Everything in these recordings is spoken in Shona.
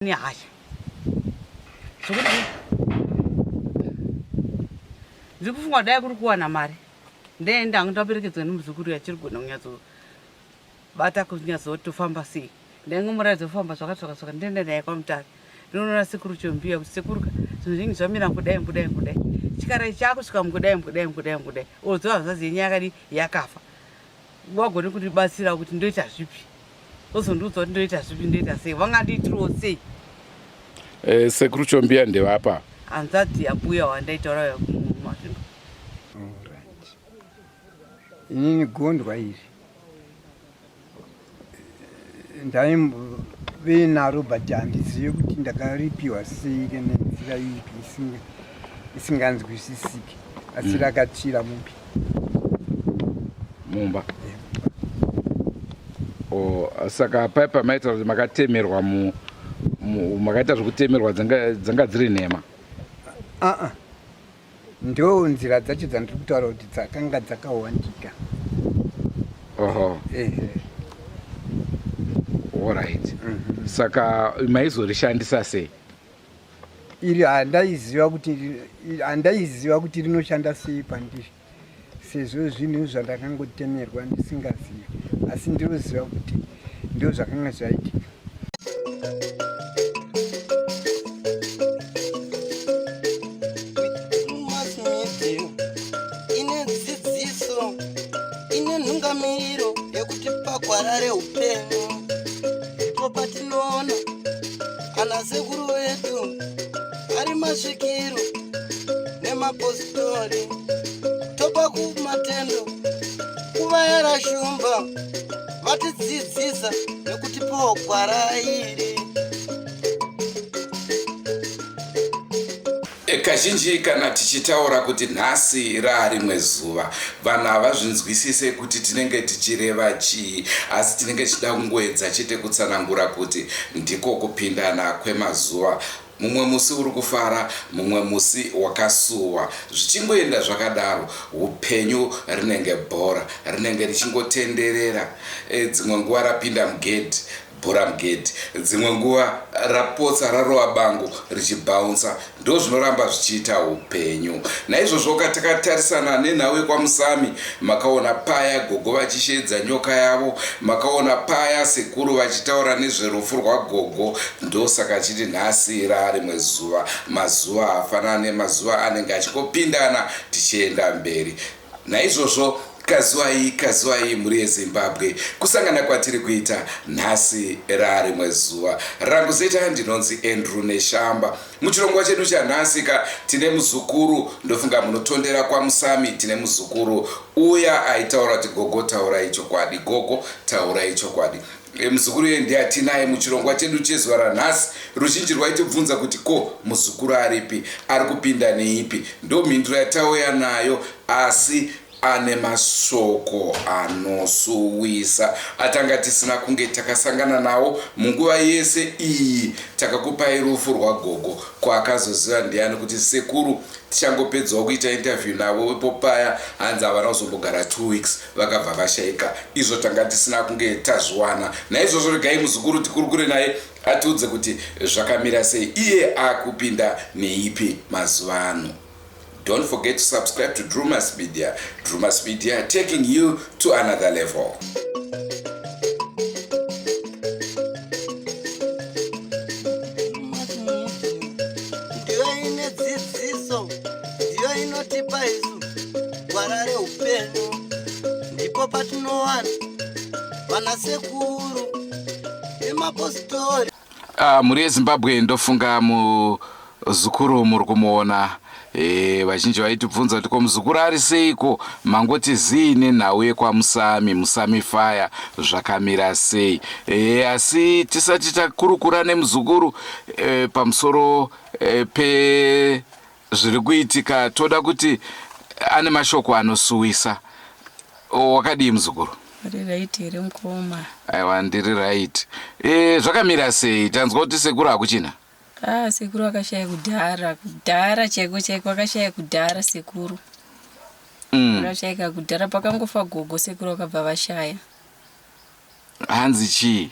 Nehasha zvekuti ndiri kufunga dai kuri kuwana mari ndee ndangu ndaperekedzwa nemuzukuru yachiri kugona kunyatsobata kunyatsotofamba sei ndaingomuratidza kufamba zvakati zvakasvaka ndenda naye kwamutare ndinoona sekuru chombiya kuti sekuru zvinhu zvingi zvamira kudai kudai kudai chikara chakusvika mukudai mukudai mukudai mukudai oziva hanzvadzi yenyu yakadi yakafa wagone kundibatsira kuti ndoita zvipi ozondiudza kuti ndoita zvipi ndoita sei vangandiitiriwo sei eh, sekuru chombiya ndevapa hanzvadzi yabuya wandaitaura mumasvingo inini gondwa iri ndaive naro but handizive kuti ndakaripiwa sei nenzira ipi isinganzwisisiki asi mm. rakatsvira mupi mumba oh, saka pai pamaita kuti makatemerwa mu, mu, makaita zvekutemerwa dzanga dziri nhema aa uh -uh. Ndo nzira dzacho dzandiri kutaura kuti dzakanga dzakawandika. Oho. Ehe. Alright. Mm -hmm. Saka maizorishandisa sei? Iri handaiziva kuti handaiziva kuti rinoshanda sei pandiri sezvo zvinhu zvandakangotemerwa ndisingazivi asi ndinoziva kuti ndo zvakanga zvaitika. Ine dzidziso ine nhungamiro yekutipa gwara reupenyu ndipo patinoona ana sekuru vedu ari masvikiro nemapositori topa kumatendo kuvayera shumba vatidzidzisa nekutipawo gwara iri. E, kazhinji kana tichitaura kuti nhasi raarimwe zuva vanhu havazvinzwisise kuti tinenge tichireva chii asi tinenge tichida kungoedza chete kutsanangura kuti ndiko kupindana kwemazuva Mumwe musi uri kufara, mumwe musi wakasuwa. Zvichingoenda zvakadaro, upenyu rinenge bhora, rinenge richingotenderera. E, dzimwe nguva rapinda mugedhi, bhora mugedhi, dzimwe nguva rapotsa rarova bango richibhaunsa. Ndozvinoramba zvichiita upenyu. Naizvozvo ka takatarisana nenhau yekwaMusami, makaona paya gogo vachisheedza nyoka yavo, makaona paya sekuru vachitaura nezverufu rwagogo. Ndosaka achiti nhasi raarimwe zuva, mazuva haafanane, mazuva anenge achingopindana tichienda mberi. Naizvozvo kazuwai kazuwai mhuri yeZimbabwe, kusangana kwatiri kuita nhasi raarimwe zuva. Rangu zita ndinonzi Andrew Neshamba. Muchirongwa chedu chanhasi ka tine muzukuru, ndofunga munotondera kwaMusami, tine muzukuru uya aitaura kuti gogo taurai chokwadi, gogo taurai chokwadi. E, muzukuru iye ndiye atinaye muchirongwa chedu chezuva ranhasi. Ruzhinji rwaitibvunza kuti ko muzukuru aripi, ari kupinda neipi? Ndo mhinduro yatauya nayo, asi ane mashoko anosuwisa atanga tisina kunge takasangana nawo munguva yese iyi takakupai rufu rwagogo ko akazoziva ndiani kuti sekuru tichangopedzawo kuita interview navo ipo paya hanzi havana kuzombogara two weeks vakabva vashaika izvo tanga tisina kunge tazviwana naizvozvo regai muzukuru tikurukure naye atiudze kuti zvakamira sei iye akupinda neipi mazuva ano Don't forget to subscribe to Drumas Media. Drumas Media taking you to another level. Ndiyo ine dzidziso, ndiyo inotipa isu gwara reupenyu. Ndipo patinowana vanasekuru nemapositori. Ah, mhuri yeZimbabwe ndofunga muzukuru muri kumuona e, vazhinji vaitibvunza kuti ko muzukuru ari seiko mangoti zii nenhau yekwamusami musami fire zvakamira sei e, asi tisati takurukura nemuzukuru e, pamusoro e, pe Zviri kuitika toda kuti ane mashoko anosuwisa. Wakadii muzukuru? Uri right here mukoma? Aiwa ndiri right. E, zvakamira sei? Tanzwa kuti sekuru hakuchina? Ah, sekuru akashaya kudhara, kudhara chaiko chaiko akashaya kudhara sekuru. Mm. Akashayika kudhara pakangofa gogo sekuru vakabva vashaya. Hanzi chii?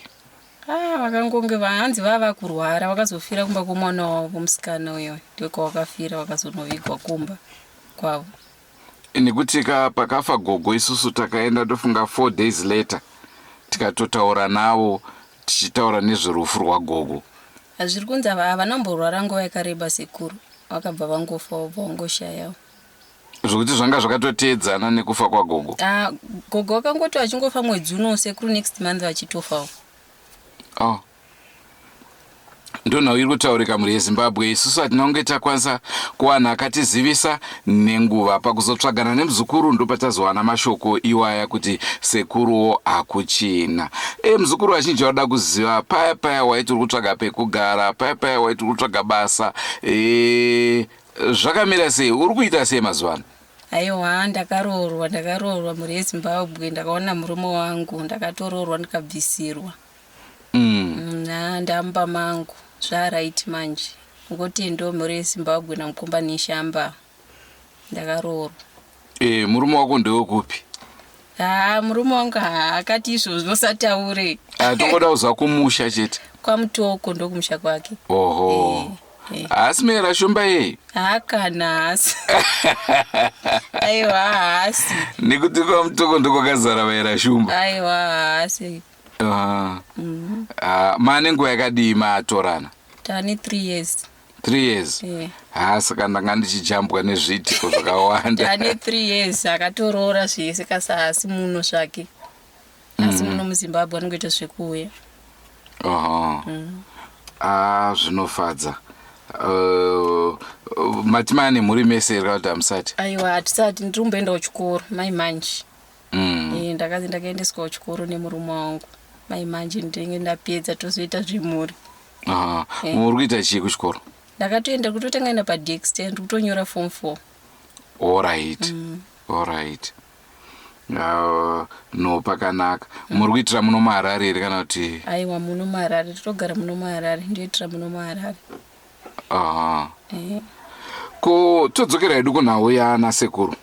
Ah, vakangonge hanzi vava kurwara vakazofira kumba kwomwana wavo musikana uyo ndokwavakafira vakazonovigwa kumba kwavo. Nekuti ka pakafa gogo isusu takaenda tofunga 4 days later tikatotaura navo tichitaura nezverufu rwagogo. Zviri kunzi havana kumborwara nguva yakareba sekuru vakabva vangofa vobva vangoshayawo. Zvekuti zvanga zvakatoteedzana nekufa kwagogo. Ah, gogo vakangoti vachingofa mwedzi uno sekuru next month vachitofawo. Oh. Ndonhau iri kutaurika mhuri yeZimbabwe. Isusu hatina kunge takwanisa kuwana akatizivisa nenguva. Pakuzotsvagana nemuzukuru ndopatazowana mashoko iwaya kuti sekuruwo hakuchina. E, muzukuru vazhinji vanoda kuziva paya paya waiti uri kutsvaga pekugara, paya paya waiti uri kutsvaga basa. E, zvakamira sei? Uri kuita sei mazuva ano? Aiwa, ndakaroorwa, ndakaroorwa mhuri yeZimbabwe, ndakaona murume wangu, ndakatoroorwa ndikabvisirwa. Ha, ndamba mangu, zvaright manje. Ngotendo mhuri yeZimbabwe naMukomba Neshamba. Ndakaroorwa. E, murume wako ndewekupi? Ha, murume wangu ha, akati izvozvo usataure. Ah, tongoda kuziva kumusha chete. KwaMutoko ndokumusha kwake. Oho. Haasi Mera Shumba yei? Haa kana haasi. Aiwa haasi. Nekuti kwaMutoko ndokwakazara vaera Shumba. Aiwa haasi. Ah. Ah, mane nguva yakadii matorana? Tane 3 years. 3 years? Eh. Ha, saka ndanga ndichijambwa nezviitiko zvakawanda. Tane 3 years akatoroora zvese kasi haasi muno zvake. Asi muno muZimbabwe anongoita zvekuuya. Oho. Ah, zvinofadza. Mati maane mhuri mese here kana kuti hamusati? Aiwa hatisati, ndiri kumboenda kuchikoro mai manje. Ndakazi ndakaendeswa kuchikoro nemurume wangu mai manje, ndinenge ndapedza tozoita zvemhuri. Aha. Muri kuita chii kuchikoro? Ndakatoenda kutotanga enda paDexter, ndiri kutonyora form 4. Alright. Alright. No, pakanaka. Muri kuitira muno muHarare here kana kuti? Aiwa, muno muHarare, totogara muno muHarare, ndoitira muno muHarare. Aha. Ko todzokera hedu kunhau yaana sekuru.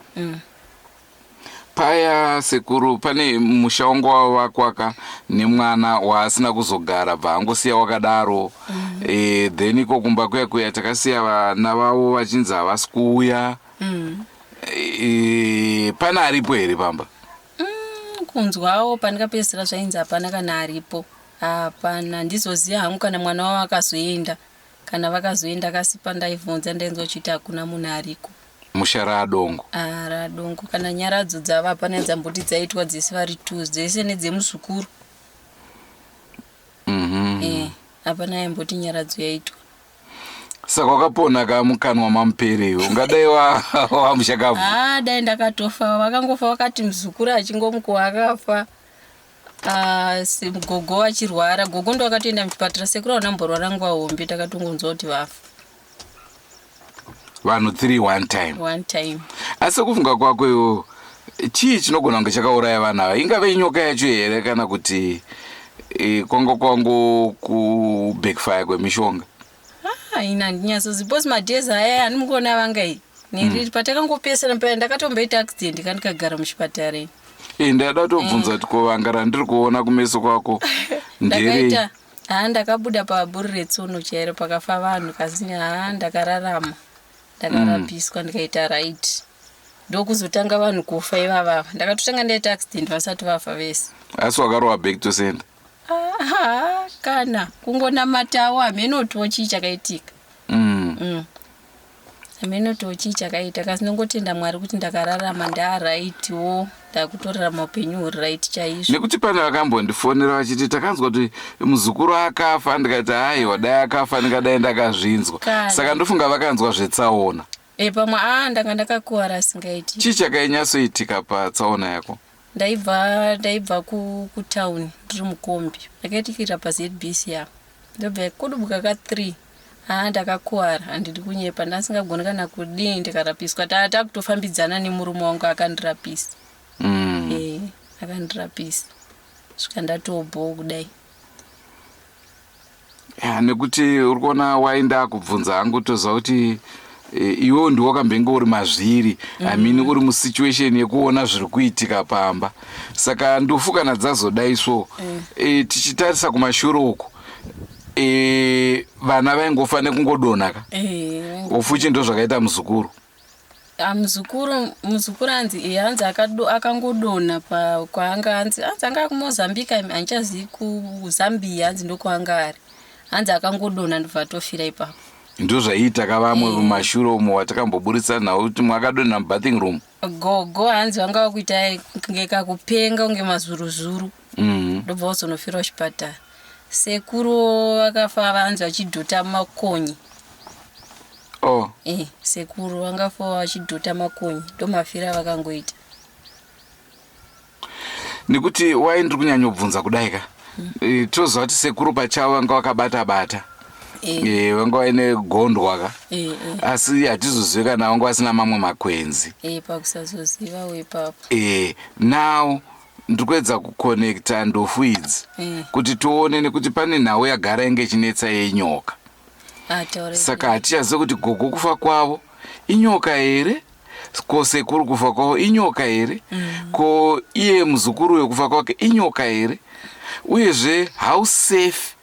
Paya sekuru pane musha wangu wavakwaka nemwana waasina kuzogara bva angosiya wakadaro. Then iko kumba kuya kuya takasiya vana vavo vachinzi havasi kuuya. Pane aripo here pamba? Kunzwawo pandikapedzisira zvainzi hapana kana aripo. Hapana, ndizoziva hangu kana mwana wavo akazoenda. Kana vakazoenda kasi pandaibvunza ndainzwa uchiti hakuna munhu ariko. Musha raadongo. Ah, raadongo. Kana nyaradzo dzavo hapana dzamboti dzaitwa dzese vari two dzese nedzemuzukuru. Hapana yaimboti nyaradzo yaitwa. Saka wakapona ka mukanwa mamupere ungadai wamushakabvu. Ah, dai ndakatofa, vakangofa vakati muzukuru achingomukuwa akafa. Ah, gogo vachirwara, gogo ndo akatoenda muchipatara, sekuru havana kumborwara nguva hombe, takatongonzwa kuti vafa. Vanhu 3 one time. One time. Asi kufunga kwako iwo chii chinogona kunge chakauraya vanhu ava? Ingave inyoka yacho here kana kuti kwanga kwangu ku backfire kwemishonga? Ah, ina ndinyatsozi because madays aya andimukuona vanga iyi neriri patakangopesana paya ndakatomboita accident kandikagara muchipatara ini. Ndada kutobvunza kuti ko vanga randiri kuona kumeso kwako nderei? Ndakaita ha, ndakabuda paburi retsono chairo pakafa vanhu kasi ha, ndakararama, ndakarapiswa ndikaita right. Ndokuzotanga vanhu kufa ivavava. Ndakatotanga ndaita accident vasati vafa vese. Asi wakarova back to sender? Ah, kana kungonamatawo hamenotiwo chii chakaitika. Hamenotiwo chii chakaita kasi ndongotenda Mwari kuti ndakararama ndaaraitiwo, ndakutorarama upenyu huri right chaizvo. Nekuti pane vakambondifonera vachiti takanzwa kuti muzukuru akafa, ndikati aiwa, dai akafa ndingadai ndakazvinzwa. Saka ndofunga vakanzwa zvetsaona. Pamwe ndanga ndakakuwara asingaiti. Chii chakainyatsoitika patsaona yako? Ndaibva kutown ndiri mukombi. Ndakaitikira paZBC apa. Ndobva kudubuka ka 3. Ndakakuwara, handidi kunyepa, ndasingagoni kana kudii, ndikarapiswa. Takutofambidzana nemurume wangu akandirapisa. Akandirapisa. Svika ndatobhowa kudai. Ya, nekuti uri kuona waenda kubvunza hangu toziva kuti E, iwewo ndiwe wakambenge uri mazviri mm. I mean uri musituation yekuona zviri kuitika pamba saka ndufu kana dzazodai so mm. e, tichitarisa kumashure uku e, vana vaingofa nekungodonha ka e, ofuchi ndo zvakaita muzukuru ah, muzukuru muzukuru anzi e, hanzi akangodonha kwaanga hanzi hanzi anga kumozambique handichazivi kuzambia hanzi ndokwaanga ari hanzi akangodonha ndobva atofira ipapo Ndozvaiita ka vamwe mumashure umo watakamboburitsa nhau kuti mwakadonha mubathing room. Gogo hanzi vanga vakuita kunge kakupenga kunge mazuruzuru ndobva vazonofira kuchipatara. Sekuru vakafa vanzi vachidhota makonye. Oh. Eh, sekuru vangafa vachidhota makonye ndomafira avakangoita. Nekuti why ndiri kunyanyobvunza kudai ka mm. Toziva kuti sekuru pachavo vanga vakabata bata e. Vanga vaine gondwa ka e, e. Asi hatizozive kana vanga vasina mamwe makwenzi e, pakusazozivawo ipapo e, now ndiri kuedza kuconnecta ndofu idzi e. Kuti tione nekuti pane nhau yagara inge ichinetsa yenyoka ah, saka hatichazive kuti gogo kufa kwavo inyoka here ko sekuru kufa kwavo inyoka here mm. Ko iye muzukuru uyo kufa kwake inyoka here uyezve how safe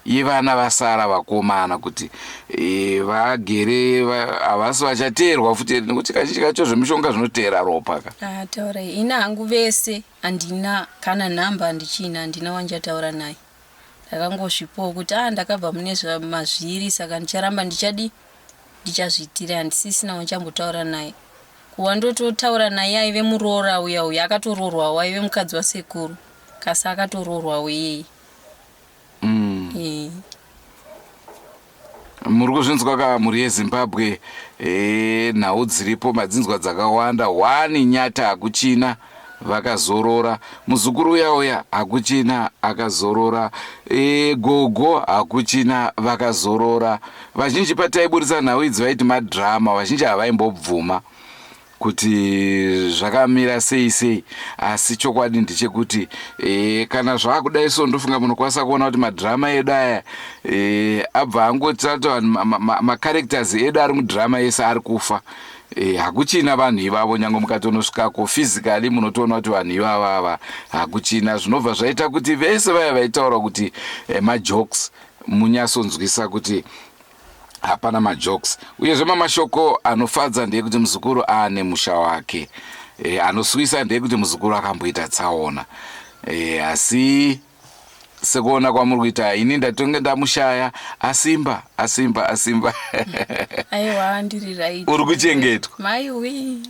yevana vasara vakomana kuti e, vagere havasi vachateerwa futi here nekuti kazhinji kacho zvemishonga zvinoteera ropa ka ah, taurai ini hangu vese handina kana nhamba handichina handina wandichataura naye ndakangozvipowo kuti a ah, ndakabva mune mazviri saka ndicharamba ndichadii Ndichazviitira handisisina wandichambotaura naye. Kuwandototaura naye aive muroora uya uya akatoroorwawo aive mukadzi wasekuru kasi akatoroorwawo iyeye. Mm. E. Muri kuzvinzwa ka mhuri yeZimbabwe e, nhau dziripo madzinzwa dzakawanda hwani nyata hakuchina Vakazorora. Muzukuru uya uya hakuchina akazorora. E, gogo hakuchina vakazorora. Vazhinji pataiburitsa nhau idzi vaiti madrama, vazhinji havaimbobvuma kuti zvakamira sei sei asi chokwadi ndechekuti e, kana zvakudai so ndofunga munokwanisa kuona kuti madrama edu aya e, abva angoti vanhu macharacters ma, ma edu ari mudrama ese ari kufa E, hakuchina vanhu ivavo nyange mukatonosvikako physically munotoona kuti vanhu ivava ava hakuchina zvinobva zvaita kuti vese vaya vaitaura kuti e, majokes munyasonzwisa kuti hapana majokes uyezve mamashoko anofadza ndeyekuti muzukuru aane musha wake e, anosuwisa ndeyekuti muzukuru akamboita tsaona e, asi Sekuona kwamuri kuita ini ndatonge ndamushaya asimba asimba asimba. Aiwa ndiri right. Uri kuchengetwa. Maiwi.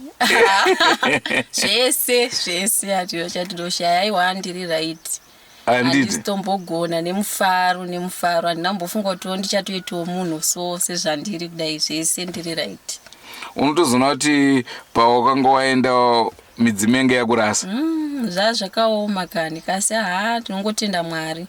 Zvese zvese hatino chatinoshaya aiwa ndiri right. Handisitombogona nemufaro nemufaro handina kumbofunga kutiwo ndichatoitawo munhu so sezvandiri kudai zvese ndiri right. Unotozoona kuti pawakanga waenda midzimu yange yakurasa mm, zvaa zvakaoma kani kasi haa tinongotenda mwari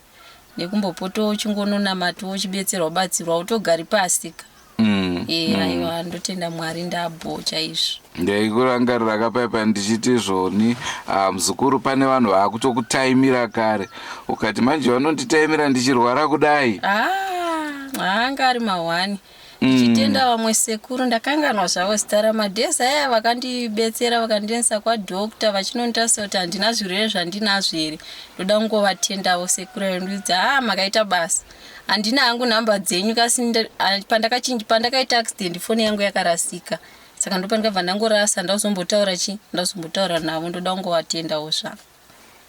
nekumbopotawo uchingononamatawo uchibetserwa batsirwa utogari pasi ka mm, e mm. Aiwa ndotenda mwari ndabho chaizvo ndaikurangarira kapaipa ndichiti zvoni ah, muzukuru pane vanhu vaakutokutaimira kare ukati manje vanonditaimira ndichirwara kudai ah, anga ari mahwani Ndichitenda vamwe sekuru ndakanganwa zvavo zita ramadhezi aya vakandibetsera vakandiendesa kwadoctor vachinonditarisa kuti handina zvirwere zvandinazvo here ndoda kungovatendavo sekuru ayo ndoidza haa ah, makaita basa handina hangu nhamba dzenyu kasi pandakaita accident foni yangu yakarasika saka ndopandikabva ndangorasa ndazombotaura chi ndazombotaura navo ndoda kungovatendawo zvavo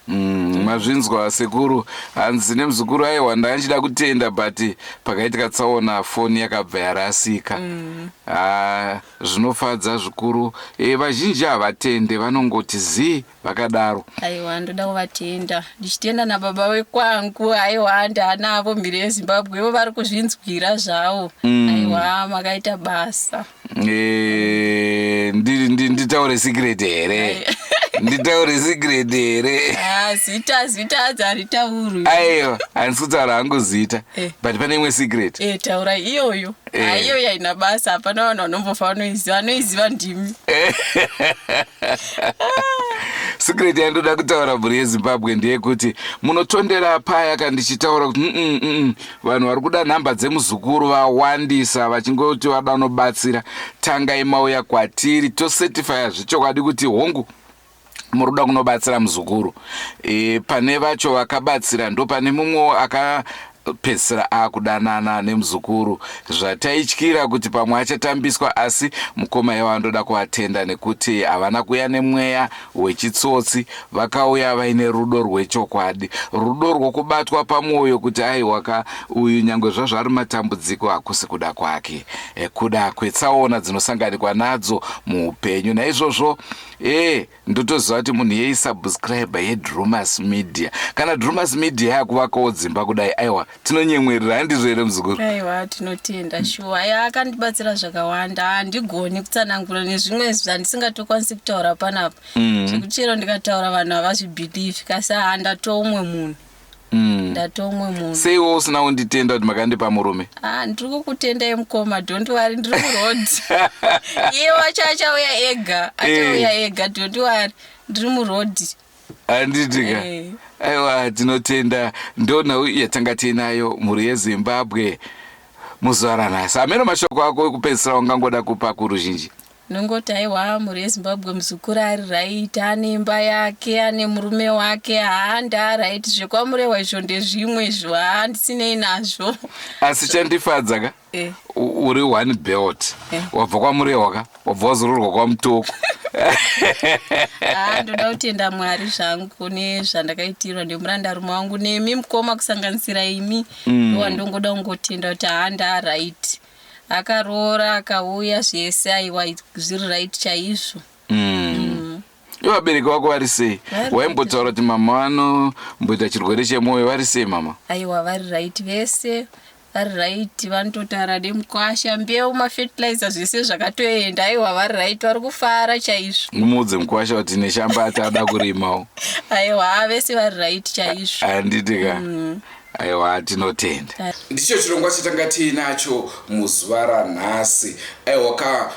Mazvinzwa sekuru hanzi nemuzukuru aiwa ndanga kutenda but pakaitika tsaona foni yakabva yarasika mm. Ah, zvinofadza zvikuru e, vazhinji havatende vanongoti zii vakadaro aiwa ndoda kuvatenda ndichitenda nababa wekwangu aiwa ndaanavo mhiri yezimbabwe ivo vari kuzvinzwira zvavo mm. Aiwa makaita basa Eh, nditaure secret here nditaure secret here ah, zita zita hadzi haritaurwi aiwa handisi kutaura hangu zita eh. But pane imwe secret eh, taura iyoyo ah, iyoyo haina basa hapana vanhu vanombofa vanoiziva vanoiziva ndimi. Secret yandoda kutaura mhuri yeZimbabwe ndeyekuti munotondera paya kana ndichitaura kuti vanhu vari kuda nhamba dzemuzukuru vawandisa vachingoti vada unobatsira. Tangai mauya kwatiri tosetifaya zvechokwadi kuti hongu muri kuda kunobatsira muzukuru. E, pane vacho vakabatsira ndo pane mumwewo akapedzisira akudanana nemuzukuru zvataityira kuti pamwe achatambiswa, asi mukoma ivo andoda kuvatenda nekuti havana kuuya nemweya wechitsotsi, vakauya vaine rudo rwechokwadi, rudo rwokubatwa pamwoyo kuti aiwaka uyu nyangwe zvazvo ari matambudziko hakusi kuda kwake, e, kuda kwetsaona dzinosanganikwa nadzo muupenyu. Naizvozvo e ndotoziva kuti munhu yei subscriber yeDrumas Media. Kana Drumas Media yakuvakawo dzimba kudai, aiwa tinonyemwerera, handizvo here muzukuru? Aiwa tinotenda shuwa. Aiwa akandibatsira zvakawanda, handigoni kutsanangura nezvimwe zvandisingatokwanisi kutaura panapa zvekuti chero ndikataura vanhu havazvibhilivhi, kasi haa ndatoumwe munhu. Ndatomwe munhu. Seiwo usina kunditenda kuti makandipa murume? Ah, ndiri kukutendai mukoma, don't worry, ndiri muroad. Iye wacho achauya ega, achauya ega, don't worry, ndiri muroad. Handitika? Eh. Aiwa tinotenda, ndo nhau yatanga tiinayo mhuri yeZimbabwe muzuva ranhasi. Hameno mashoko ako ekupedzisira ungangoda kupa kuruzhinji? Ndongoti aiwa mhuri yeZimbabwe, muzukuru ari right, ane imba yake, ane murume wake, haa ndaaright. ZvekwaMurehwa izvo ndezvimwe izvo, haa ndisinei nazvo. Asi chandifadza ka, uri one belt. Wabva kwaMurehwa ka, wabva wazororwa kwaMutoko. Haa ndoda kutenda Mwari zvangu nezvandakaitirwa nemurandarume wangu nemi mukoma, kusanganisira imi. Wandongoda kungotenda kuti haa ndaaright, akaroora akauya zvese, aiwa zviri right chaizvo. Ivo vabereki vako vari sei? Vari. Waimbotaura kuti mama vanomboita chirwere chemwoyo, vari sei mama? Aiwa vari right, vese vari right, vanototaura nemukwasha, mbeu, mafertilizer, zvese zvakatoenda. Aiwa vari right, vari kufara chaizvo. Mumuudze mukwasha kuti neshamba ati ada kurimawo. Aiwa haa vese vari right chaizvo. Handiti ka? Aiwa tinotenda. Ndicho chirongwa chatanga tiinacho muzuva ranhasi. Aiwa ka,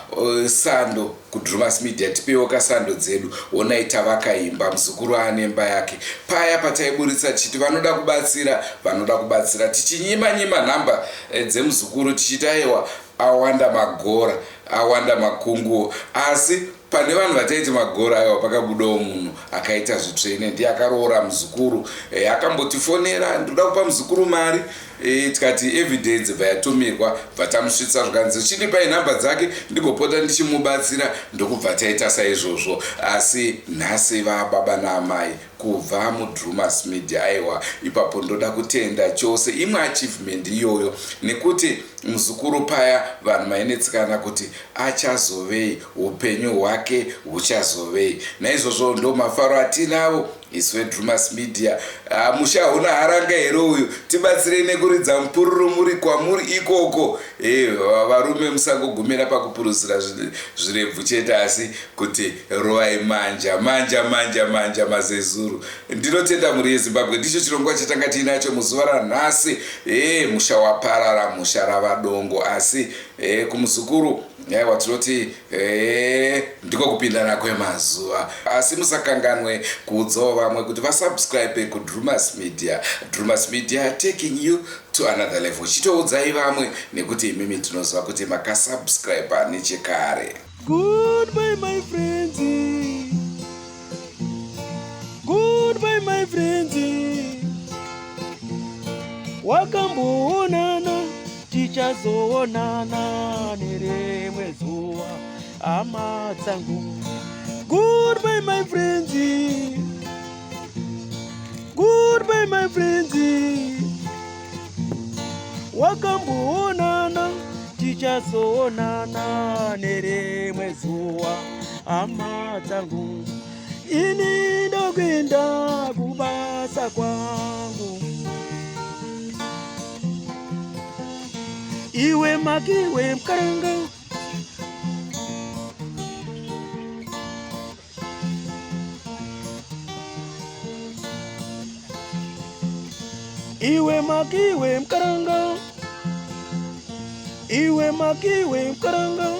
sando kuDrumas Media, tipewo kasando dzedu. Onai tavakaimba, muzukuru ane imba yake. Paya pataiburitsa tichiti vanoda kubatsira, vanoda kubatsira, tichinyima nyima nhamba dzemuzukuru tichiti aiwa awanda magora, awanda makunguo, asi pane vanhu vataiti magora, aiwa pakabudawo munhu akaita zvitsvene, ndiye akaroora muzukuru. Akambotifonera, ndoda kupa muzukuru mari, tikati evidence bva yatumirwa, bva tamusvitsa, zvikanzi chindipai nhamba dzake ndigopota ndichimubatsira, ndokubva taita saizvozvo. Asi nhasi vababa naamai kubva muDrumas Media. Aiwa ipapo ndoda kutenda chose, imwe achievement iyoyo, nekuti muzukuru paya vanhu mainetsekana kuti achazovei, upenyu hwake huchazovei. Naizvozvo ndo mafaro atinawo isu veDrumas Media. Ah, musha hauna haranga here uyu? Tibatsirei nekuridza mupururu muri kwamuri ikoko. E, varume musangogumira pakupuruzira zvirebvu chete, asi kuti rovai manja manja manja manja mazezuru. Ndinotenda mhuri yeZimbabwe, ndicho chirongwa chatanga tiinacho muzuva ranhasi. E, musha waparara, musha rava dongo, asi e, kumuzukuru aiwa tinoti e, ndiko kupindana kwemazuva. Asi musakanganwe kuudzawo vamwe kuti vasubscribe kuDrumas Media. Drumas Media, taking you to another level. Chitoudzai vamwe nekuti imimi tinoziva kuti makasubscribe nechekare. Goodbye, my friends. Goodbye, my friends. Wakamboonana, tichazoonana nerimwe zuva, hama dzangu. Goodbye, my friends. Goodbye, my friends. Wakamboonana, tichazoonana nerimwe zuva, hama dzangu. Ini ndokuenda kubasa kwangu. Iwe makiwe mukaranga. Iwe makiwe mukaranga. Iwe makiwe mukaranga.